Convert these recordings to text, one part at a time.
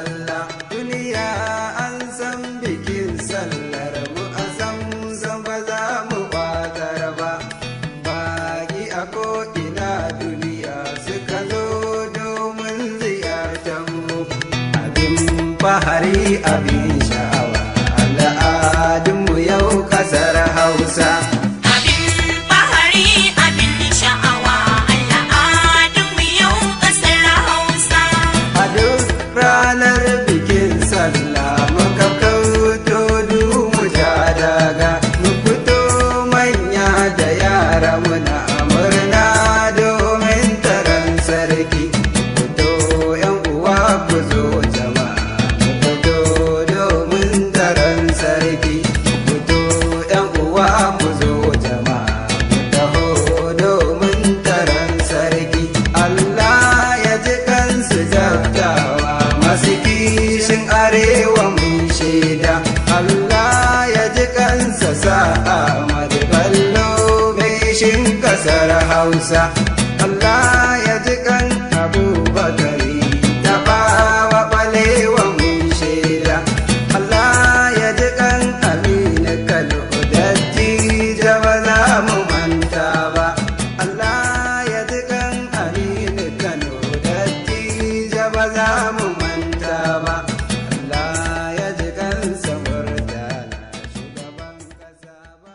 sallah. Duniya an san bikin sallar mu, a san ba za mu watsar ba. Baki a ko'ina duniya suka zo domin ziyartar mu. Abin fahari, abin sha'awa, al'adunmu yau kasar Hausa. Abin fahari, abin sha'awa, al'adunmu yau ƙasar Hausa. A duk ranar bikin sallah muka kauto mu ja daga, mu fito manya da yara muna murna domin taron sarki. Fito yan uwa, ku zo jama'a, mu fito domin taron sarki. Fito yan uwa, mu zo jama'a, mu taho domin taron sarki. Allah ya ji kansu dattawa masu kishin arewa, mun shaida. Allah ya ji kansa sa Ahmad Bello, shin kasar Hausa. Allah ya ji kan Abubakari Tafawa Balewa, mun shaida. Allah ya ji kan Aminu Kano, dattijo ba za mu manta ba. Allah ya ji kan Aminu Kano, dattijo ba za mu manta ba. Allah ya ji kan Murtala, shugaban kasa ba.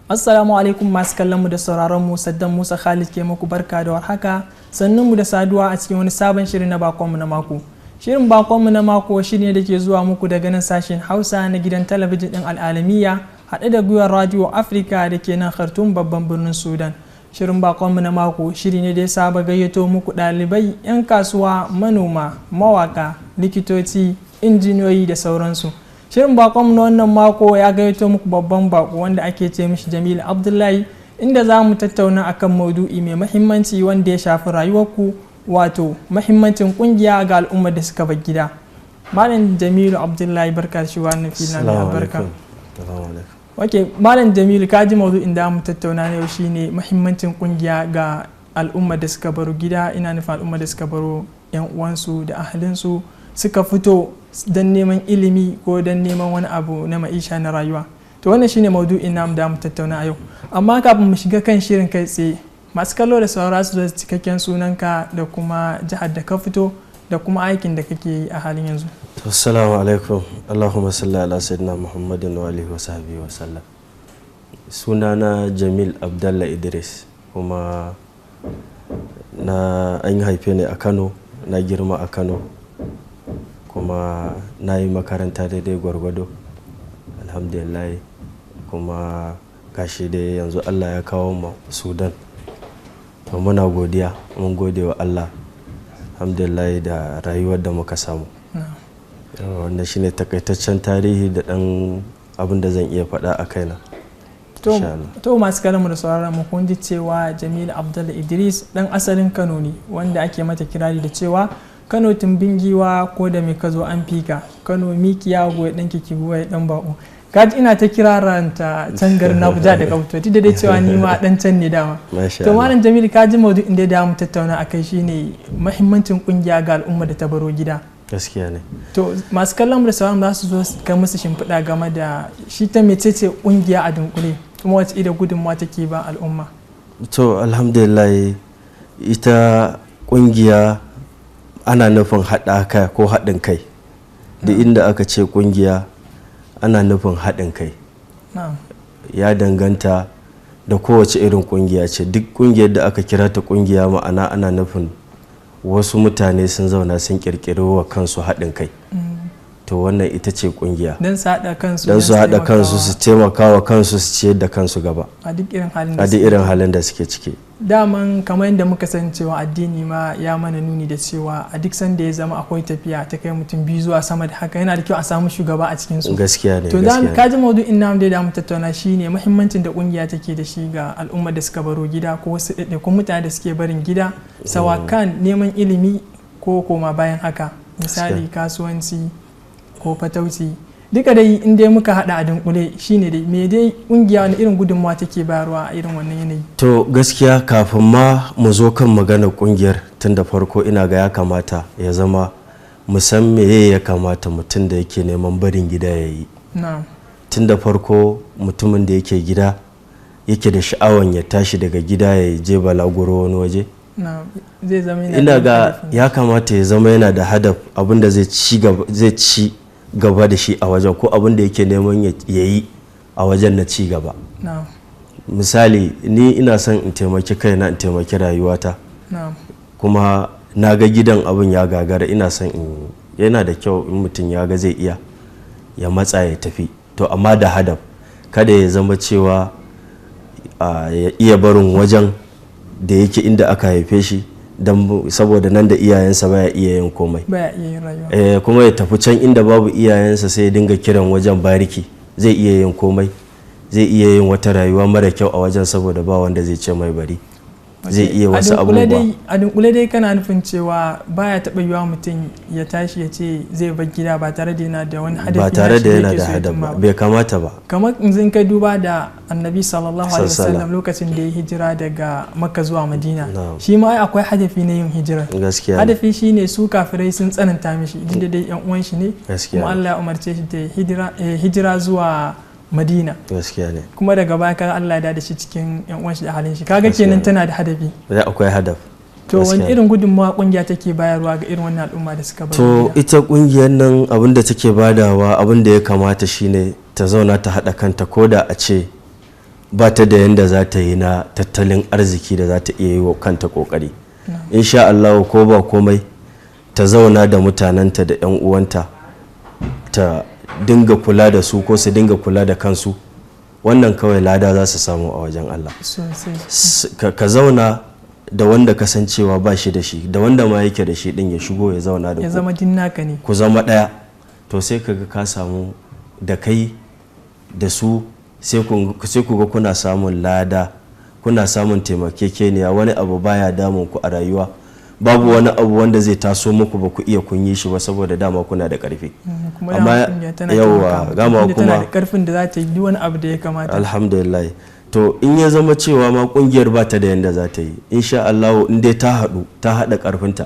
Assalamu alaikum masu kallon mu da sauraron mu, Saddam Musa Khalid ke muku barka da warhaka. Sannun mu da saduwa a cikin wani sabon shiri na bakonmu na mako. Shirin bakonmu na mako shiri ne da ke zuwa muku daga nan sashen Hausa na gidan talabijin din Al'alamiya haɗe da gwiwar Radio Africa da ke nan Khartoum, babban birnin Sudan. Shirin bakonmu na mako shiri ne da ya saba gayyato muku ɗalibai, 'yan kasuwa, manoma, mawaka, likitoci, injiniyoyi da sauransu. Shirin bakonmu na wannan mako ya gayyato muku babban bako wanda ake ce mishi Jamilu Abdullahi, inda za mu tattauna akan maudu'i mai mahimmanci wanda ya shafi rayuwarku, wato mahimmancin kungiya ga al'ummar da suka bar gida. Malam Jamilu Abdullahi, barka da shigowa wannan fili na mai Assalamu albarka. alaikum. Assalamu alaikum. Ok, Malam Jamilu, ka ji maudu'in da mu tattauna na yau shine mahimmancin kungiya ga al'ummar da suka baro gida. Ina nufin al'ummar da suka baro yan uwansu da ahalinsu, suka fito don neman ilimi ko don neman wani abu na ma'isha na rayuwa. To wannan shine maudu'in namu da mu tattauna a yau. Amma kafin mu shiga kan shirin kai tsaye, masu kallo da sauraro su zo cikakken sunanka da kuma jihar da ka fito da kuma aikin da kake yi a halin yanzu. To, assalamu alaikum. Allahumma salli ala sayyidina Muhammadin wa alihi wa sahbihi wa sallam. Sunana Jamil Abdallah Idris, kuma na an haife ni a Kano, na girma a Kano, kuma na yi makaranta daidai gwargwado. Alhamdulillah, kuma gashi dai yanzu Allah ya kawo mu Sudan. To muna godiya, mun gode wa Allah. Alhamdulillah da rayuwar da muka samu. Na'am. Wannan shine takaitaccen tarihi da ɗan abin da zan iya faɗa a kaina. To, Insha Allah. to masu kallon da sauraron mu, kun ji cewa Jamilu Abdullah Idris dan asalin Kano ne, wanda ake mata kirari da cewa Kano tumbin giwa, ko da me ka zo an fika. Kano mikiya goyi dan kiki goyi dan bako. Kaji ina ta kiraranta can garin na da ka fito, duk da dai cewa ni ma dan can ne dama. Masha To Allah. Malam Jamilu, ka ji maudu'in da da mu tattauna akai shine muhimmancin kungiya ga al'umma da ta baro gida. Gaskiya ne. To masu kallon mu da sauran za su zo su kai musu shimfiɗa game da shi ta mecece kungiya a dunkule, kuma wace irin gudunmawa take ba al'umma. To alhamdulillah, ita kungiya ana nufin haɗaka ko haɗin kai. Duk inda aka ce kungiya ana nufin haɗin kai. Ya danganta da kowace irin kungiya ce. Duk kungiyar da aka kira ta kungiya, ma'ana ana nufin wasu mutane sun zauna sun kirkiri wa kansu haɗin kai. To wannan ita ce kungiya. Don su haɗa kansu. Don su haɗa kansu, su taimaka wa kansu, su ciyar da kansu gaba. A duk irin halin da a duk suke. irin halin da suke ciki. Daman kamar yadda muka san cewa addini ma ya mana nuni da cewa a duk sanda ya zama akwai tafiya ta kai mutum biyu zuwa sama da haka, yana da kyau a samu shugaba a cikin su. Gaskiya ne. To Gaskiya ne. ka ji maudu'in namu da mu tattauna shine muhimmancin da kungiya take da shi ga al'ummar da suka baro gida, ko wasu ɗaiɗaikun mutane da suke barin gida, sawakan neman ilimi ko koma bayan haka, misali kasuwanci ko fatauci. Duka dai in dai muka hada a dunkule shine dai me dai kungiya wani irin gudunmawa take bayarwa a irin wannan yanayi? To gaskiya kafin ma mu zo kan maganar kungiyar, tun da farko ina ga ya kamata ya zama mu san meye ya kamata mutum da yake neman barin gida ya yi. Tun da farko mutumin da yake gida yake da sha'awan ya tashi daga gida ya je balaguro wani waje, Zai zama yana ina da ga hadafin. ya kamata ya zama yana da hadaf, abin da zai ci gaba, zai ci gaba da shi a wajen, ko abin da yake neman ya yi a wajen na ci gaba. Misali, ni ina son in taimaki kaina, in taimaki rayuwata, kuma na ga gidan abin ya gagara, ina son in, yana da kyau in mutum ya ga zai iya ya matsa ya tafi, to amma da hadaf. Kada ya zama cewa ya iya barin wajen da yake inda aka haife shi don saboda nan da iyayensa baya iya yin komai, Baya iya yin rayuwa. Kuma ya tafi can inda babu iyayensa sai ya dinga kiran wajen bariki, zai iya yin komai, zai iya yin wata rayuwa mara kyau a wajen saboda ba wanda zai ce mai bari, zai iya wasu A dunkule abubuwa. A dunkule dai kana nufin cewa baya taɓa yiwa mutum ya tashi ya ce zai bar gida ba tare da yana da wani hadafi Ba tare nashi da yana yake da so ya hadaf cimma ba, ba. bai kamata ba. Kamar yanzu in ka duba da Annabi sallallahu alaihi Sallallahu. wasallam lokacin da ya hijira daga Makka zuwa Madina, Na'am. shi ma ai akwai hadafi na yin hijira. Gaskiya ne. Hadafi shine su kafirai sun tsananta mishi, duk da dai yan uwan shi ne, Gaskiya kuma ne. Allah ya umarce shi da hijira zuwa Madina. Gaskiya ne. Kuma daga baya kaga Allah ya da shi cikin yan uwan shi da halin shi, kaga Gaskiya kenan ne. tana da hadafi. Da akwai hadaf. To wani Gaskiya ne. irin gudunmawa kungiya take bayarwa ga irin wannan al'umma da suka bar To gida? ita kungiyar nan, abin da take badawa, abin da ya kamata shine ta zauna ta haɗa kanta, ko da a ce ba ta da yanda za ta yi na tattalin arziki da za ta iya yi wa kanta kokari, insha Allah ko ba komai ta zauna da mutanenta da 'yan uwanta, ta dinga kula da su ko su dinga kula da kansu, wannan kawai lada za su samu a wajen Allah. Sosai. Ka zauna da wanda ka san cewa ba shi da shi, da wanda ma yake da shi din ya shigo ya zauna da Ya ku, zama din naka ne. ku zama ɗaya, to sai ka ga ka samu da kai da su, sai ku ga kuna samun lada, kuna samun taimakekeniya, wani abu baya damun ku a rayuwa, babu wani abu wanda zai taso muku ba ku iya kun yi shi ba, saboda dama kuna da ƙarfi. Kuma Amma dama kungiya tana yawwa, taimaka mutum, gama tunda tana kuma- da karfin da za ta yi duk wani abu da ya kamata. Alhamdulillah. To in ya zama cewa ma kungiyar ba ta da yanda za ta yi, insha Allah in dai ta haɗu, ta haɗa ƙarfinta,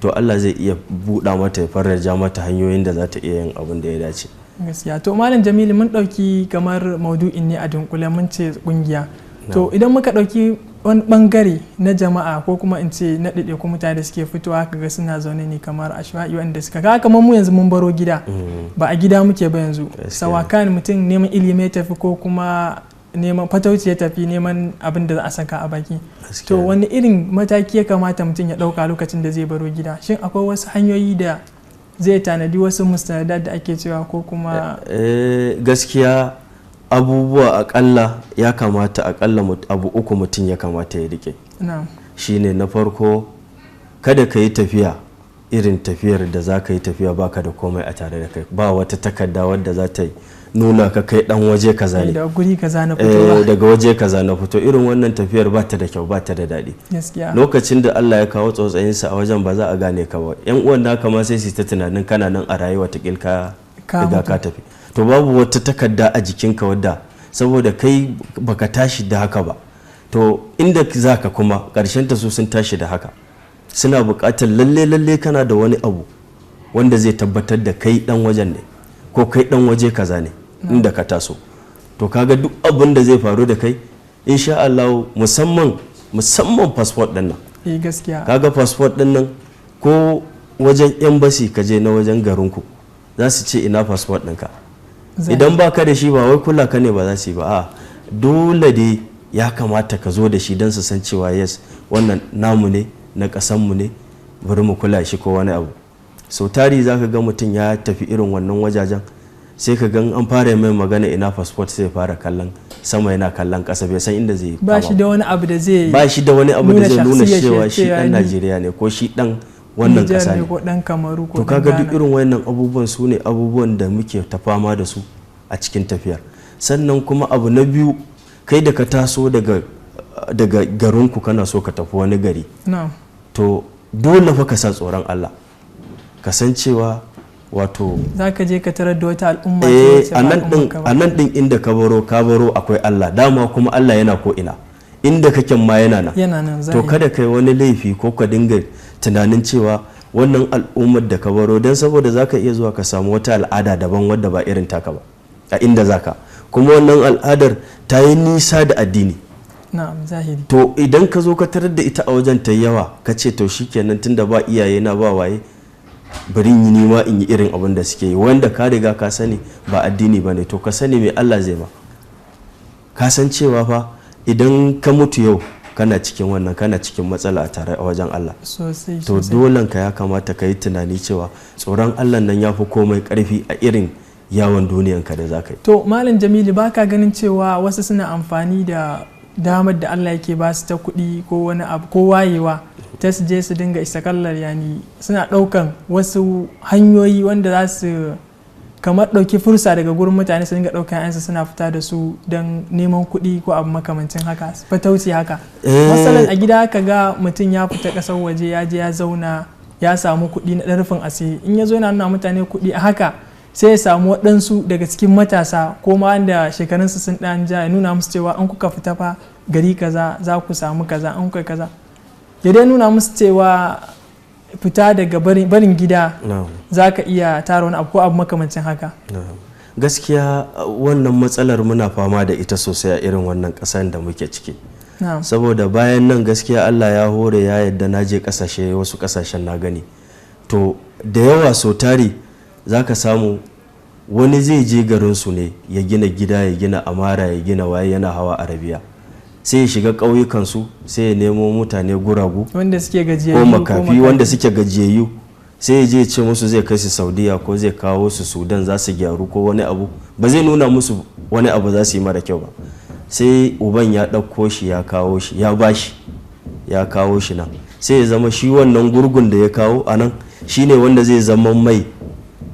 to Allah zai iya buɗa mata, ya farraja mata hanyoyin da za ta iya yin abin da ya dace. Gaskiya. To Malam Jamilu, mun ɗauki kamar maudu'in ne a dunkule, mun ce kungiya. To idan muka ɗauki wani bangare na jama'a, ko kuma in ce na ɗaiɗaikun mutane da suke fitowa, kaga suna zaune ne kamar ashwa'i, wanda suka ga kamar mu yanzu mun baro gida, ba a gida muke ba yanzu, Gaskiya. sawakan mutum neman ilimi ya tafi ko kuma neman fatauci ya tafi, neman abin da za a saka a baki. Gaskiya To ne. wani irin mataki ya kamata mutum ya ɗauka lokacin da zai baro gida? Shin akwai wasu hanyoyi da zai tanadi, wasu mustanadat da ake cewa, ko kuma? Gaskiya abubuwa akalla ya kamata akalla abu uku mutum ya kamata ya rike. Shine na farko, kada ka yi tafiya irin tafiyar da za ka yi tafiya baka da komai a tare da kai, ba wata takarda wadda za ta nuna ka kai dan waje kaza ne. Da guri kaza na fito ba. Daga waje kaza na fito. Irin wannan tafiyar ba ta da kyau, ba ta da daɗi. Lokacin da Allah ya kawo tsautsayin a wajen, ba za a gane ka ba, yan uwan naka ma sai su ta tunanin kana nan a rayuwa, ta ka Ka riga mutu. ka tafi. To babu wata takarda a jikinka wadda saboda kai baka tashi da haka ba, to inda za ka kuma ƙarshen ta su sun tashi da haka, suna buƙatar lalle lalle kana da wani abu wanda zai tabbatar da kai dan wajen ne ko kai dan waje kaza ne inda ka taso. To kaga duk abin da zai faru da kai insha Allah, musamman musamman passport din nan. Eh, gaskiya. Kaga passport din nan, ko wajen embassy ka je na wajen garinku, za su ce ina passport ɗinka. Idan ba ka da shi, ba wai kula ka ne ba za su yi ba, a dole dai ya kamata ka zo da shi don su san cewa yes, wannan namu ne, na ƙasanmu ne, bari mu kula shi ko wani abu. Sau tari za ka ga mutum ya tafi irin wannan wajajen, sai ka gan an fara mai magana ina passport, sai ya fara kallon sama yana kallon ƙasa, bai san inda zai Ba kama. shi da wani abu da zai Ba shi da wani abu da nuna zai nuna shakhsiyar shi, cewa shi cewa dan ni Najeriya ne ko shi dan wannan Nijar ƙasa ne ne. ko dan Kamaru ko To dan kaga duk Ghana. irin wayannan abubuwan su ne abubuwan da muke ta fama da su a cikin tafiyar. Sannan kuma abu na biyu, kai da ka taso daga garinku kana so ka tafi wani gari, to dole fa ka sa tsoron Allah, ka san cewa Wato za ka je ka tarar da wata al'umma ce eh wacce a ba nan din al'ummarka ba. a nan din inda ka baro, ka baro akwai Allah dama, kuma Allah yana ko ina, inda kake ma yana nan. Yana nan To zahiri. kada kai wani laifi ko ka dinga tunanin cewa wannan al'ummar da ka baro, don saboda zaka iya zuwa ka samu wata al'ada daban wadda ba irin taka ba a inda zaka, kuma wannan al'adar ta yi nisa da addini. Na'am, zahiri. To idan ka zo ka tarar da ita a wajen ta yawa, ka ce to shikenan, tunda ba iyaye na ba waye, bari in yi nima in yi irin abin da suke yi, wanda ka riga ka sani ba addini ba ne. To ka sani mai Allah zai ba ka san cewa fa idan ka mutu yau kana cikin wannan, kana cikin matsala a tare a wajen Allah. Sosai. To Sosai. dolen ka ya kamata ka yi tunani cewa tsoron Allah nan ya fi komai karfi a irin yawon duniyanka da za ka yi. To Malam Jamilu, baka ganin cewa wasu suna amfani da damar da Allah yake ba su ta kuɗi ko wani abu ko wayewa ta su je su dinga istakallar, yani suna ɗaukan wasu hanyoyi wanda za su kamar ɗauki fursa daga gurin mutane, su dinga ɗaukan 'yansu suna fita da su don neman kuɗi ko abu makamancin haka, fatauci haka? Masalan a gida ka ga mutum ya fita ƙasar waje, ya je ya zauna, ya samu kuɗi na ɗan rufin asiri, in ya zo yana nuna mutane kuɗi a haka, sai ya samu waɗansu daga cikin matasa ko ma wanda shekarunsu sun ɗan ja, ya nuna musu cewa in kuka fita fa gari kaza za ku samu kaza, in kuka kaza, ya dai nuna musu cewa fita daga barin gida Na'am. za ka iya tara wani abu ko abu makamancin haka. Na'am. Gaskiya wannan matsalar muna fama da ita sosai a irin wannan ƙasar da muke ciki. Na'am. Saboda bayan nan gaskiya Allah ya hore ya yadda na je kasashe, wasu kasashen na gani. To da yawa so tari za ka samu wani zai je garinsu ne ya gina gida, ya gina amara, ya gina waye, yana hawa arabiya, sai ya shiga ƙauyukansu, sai ya nemo mutane guragu wanda suke gajiyayyu ko makafi, wanda suke gajiyayyu, sai ya je ya ce musu zai kai su Saudiya ko zai kawo su Sudan, za su gyaru ko wani abu. Ba zai nuna musu wani abu za su yi mara kyau ba, sai uban ya ɗauko shi, ya kawo shi, ya bashi, ya kawo shi nan, sai ya zama shi wannan gurgun da ya kawo a nan shine wanda zai zama mai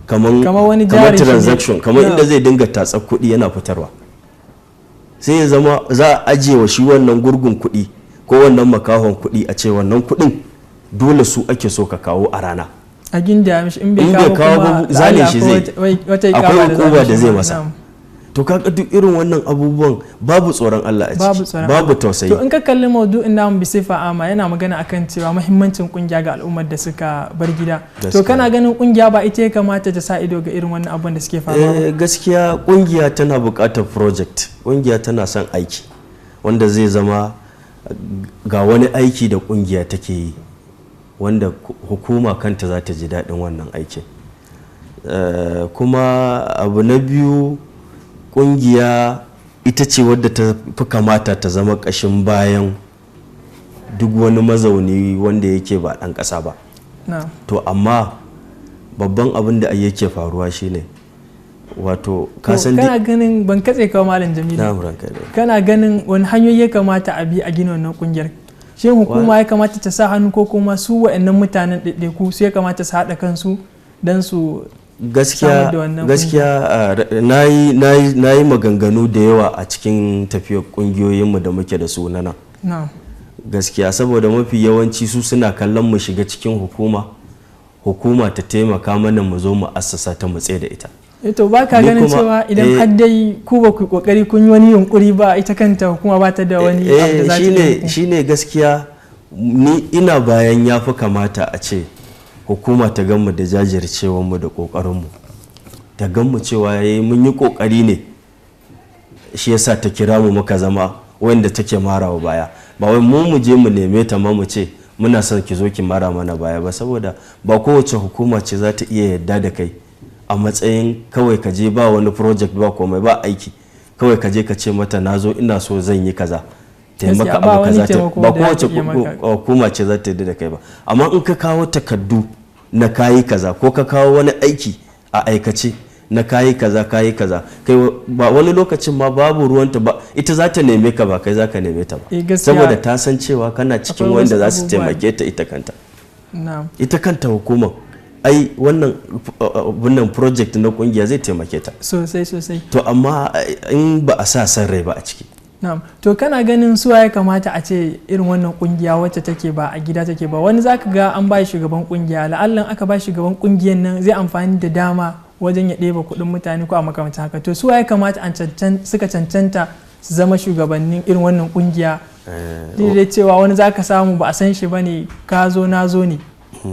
kaman Kamar wani kamar jari shi ne. transaction, kamar Yeah. inda zai dinga tatsar kuɗi yana fitarwa. Sai ya zama za a ajiye wa shi wannan gurgun kuɗi ko wannan makahon kuɗi, a ce wannan kuɗin dole su ake so ka kawo a rana. A gindaya mishi, in bai In bai kawo kawo kuma ba, zane la'alla shi akwai zai. wata Akwai iƙama hukuma da za zai a mishi. masa. Na'am. To kaga duk irin wannan abubuwan babu tsoron Allah a Babu ciki, tsoron babu Allah. tausayi. To in ka kalli maudu'in namu bi sifa ama, yana magana akan cewa muhimmancin kungiya ga al'ummar da suka bar gida. To Gaskiya. kana ganin kungiya ba ita ya kamata ta sa ido ga irin wannan abun da suke faruwa ba? Eh, gaskiya kungiya tana buƙatar project, kungiya tana son aiki wanda zai zama ga wani aiki da kungiya take yi wanda hukuma kanta za ta ji daɗin wannan aikin. Kuma abu na biyu, kungiya ita ce wadda ta fi kamata ta zama ƙashin bayan duk wani mazauni wanda yake ba ɗan ƙasa ba. Na'am. To amma babban abin da ai yake faruwa shine, wato To ka san kana ganin, ban katse kawo Malam Jamilu, na'am, ranka dai. kana ganin wani hanyoyi ya kamata a bi a gina wannan kungiyar? Shin hukuma ya kamata ta sa hannu ko kuma su wa'annan mutanen ɗaiɗaiku su ya kamata su haɗa kansu don su Gaskiya samar da wannan? Gaskiya na yi maganganu da yawa a cikin tafiyar kungiyoyinmu da muke da su na nan. Na'am. Gaskiya saboda mafi yawanci su suna kallon mu shiga cikin hukuma, hukuma ta taimaka mana mu zo mu assasa ta, mu tsaye da ita. To ba ka Ni ganin kuma, cewa idan har dai ku ba ku yi kokari kun yi wani yunkuri ba, ita kanta hukuma ba ta da wani abu da za ta yi Shine muku? Shine gaskiya ni ina bayan ya fi kamata a ce hukuma ta ganmu da jajircewanmu da ƙoƙarinmu, ta ganmu cewa yayi mun yi ƙoƙari ne, shi yasa ta kira mu muka zama wanda take marawa baya, ba wai mu mu je mu neme ta ma mu ce muna son ki zo ki mara mana baya ba, saboda ba kowace hukuma ce za ta iya yarda da kai a matsayin kawai ka je ba wani project, ba komai, ba aiki, kawai ka je ka ce mata na zo ina so zan yi kaza, taimaka Gaskiya, ba abu wani kaza taimako ba da za kowace ta iya maka. hukuma ce za ta yarda da kai ba. Amma in ka kawo takardu na kayi kaza, ko ka kawo wani aiki a aikace na kayi kaza, kayi kaza, kai ba wani lokacin ma babu ruwanta ba, ita za ta neme ka ba kai za ka neme ta ba, Eh, gaskiya. saboda ta san cewa kana cikin Akwai wanda wasu za su abubuwa. taimake ta ita kanta. Na'am. Ita kanta hukumar ai wannan wannan project na kungiya zai taimake ta. Sosai sosai. To amma in ba a sa san rai ba a ciki. Na'am. To kana ganin suwa ya kamata a ce irin wannan kungiya wacce take ba a gida take ba, wani zaka ga an ba shugaban kungiya, la'allan aka ba shugaban kungiyan nan zai amfani da dama wajen ya ɗeba kuɗin mutane ko a makamancin haka. To suwa ya kamata an suka cancanta su zama shugabannin irin wannan kungiya? Duk da cewa wani zaka samu ba a san shi bane, ka zo na zo ne.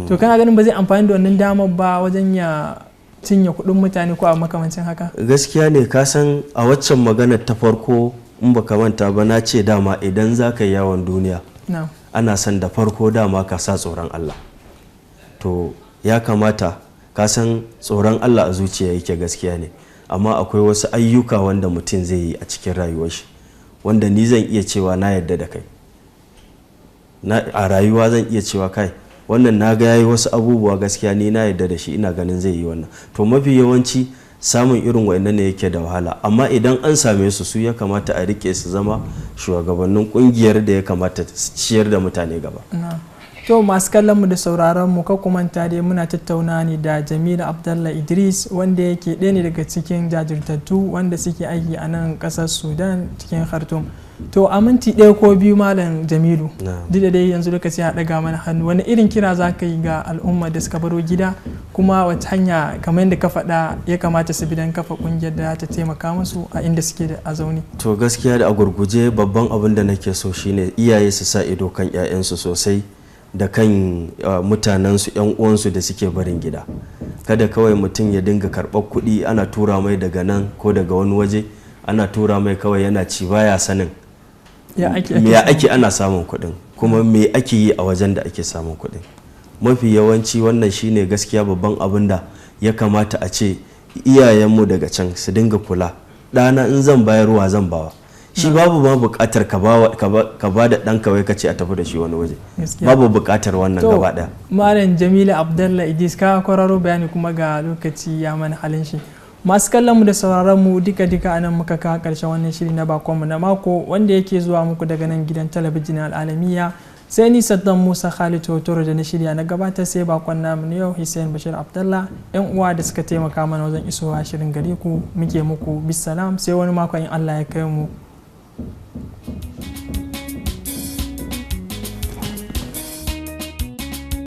To kana ganin ba zai amfani da wannan damar ba wajen ya cinye kuɗin mutane ko a makamancin haka? Gaskiya ne. Ka san a waccan maganar ta farko, in baka manta ba, na ce dama idan za ka yi yawon duniya, ana son da farko dama ka sa tsoron Allah. To ya kamata ka san tsoron Allah a zuciya yake, gaskiya ne, amma akwai wasu ayyuka wanda mutum zai yi a cikin rayuwar shi wanda ni zan iya cewa na yarda da kai. A rayuwa zan iya cewa kai wannan na ga yayi wasu abubuwa, gaskiya ni na yarda da shi, ina ganin zai yi wannan. To mafi yawanci samun irin wa'annan ne yake da wahala, amma idan an same su, su ya kamata a rike su zama shugabannin kungiyar da ya kamata su ciyar da mutane gaba. To masu kallon mu da sauraron mu, ka manta dai muna tattauna ne da Jamilu Abdallah Idris, wanda yake ɗaya ne daga cikin jajirtattu wanda suke aiki a nan ƙasar Sudan cikin Khartoum. To a minti ɗaya ko biyu, Malam Jamilu, duk da dai yanzu lokaci ya ɗaga mana hannu, wani irin kira za ka yi ga al'umma da suka baro gida, kuma wata hanya kamar yadda ka faɗa ya kamata su bi don kafa ƙungiyar da ta taimaka musu a inda suke da a zaune? To gaskiya da a gurguje, babban abin da nake so shine iyaye su sa ido kan 'ya'yansu sosai da kan mutanensu, 'yan uwansu da suke barin gida. Kada kawai mutum ya dinga karɓar kuɗi ana tura mai daga nan ko daga wani waje, ana tura mai kawai yana ci, baya sanin me ake ana samun kuɗin, kuma me ake yi a wajen da ake samun kuɗin. Mafi yawanci wannan shine gaskiya babban abin da ya kamata a ce iyayenmu daga can su dinga kula. Ɗana in zan bayarwa zan bawa shi, babu ma buƙatar ka ba da ɗanka wai ka ce a tafi da shi wani waje, babu buƙatar wannan gaba ɗaya. Malam Jamilu Abdallah Idris, ka kwararo bayani kuma ga lokaci ya mana halin shi. Masu kallon mu da sauraron mu, duka duka anan muka kawo karshen wannan shiri na bakonmu na mako, wanda yake zuwa muku daga nan gidan talabijin Al'alamiya. Sai ni Saddam Musa Khalid Hotoro da na shirya na gabatar, sai bakon namu na yau Hussein Bashir Abdallah, yan uwa da suka taimaka mana wajen isowa shirin gare ku, muke muku bisalam, sai wani makon in Allah ya kai mu.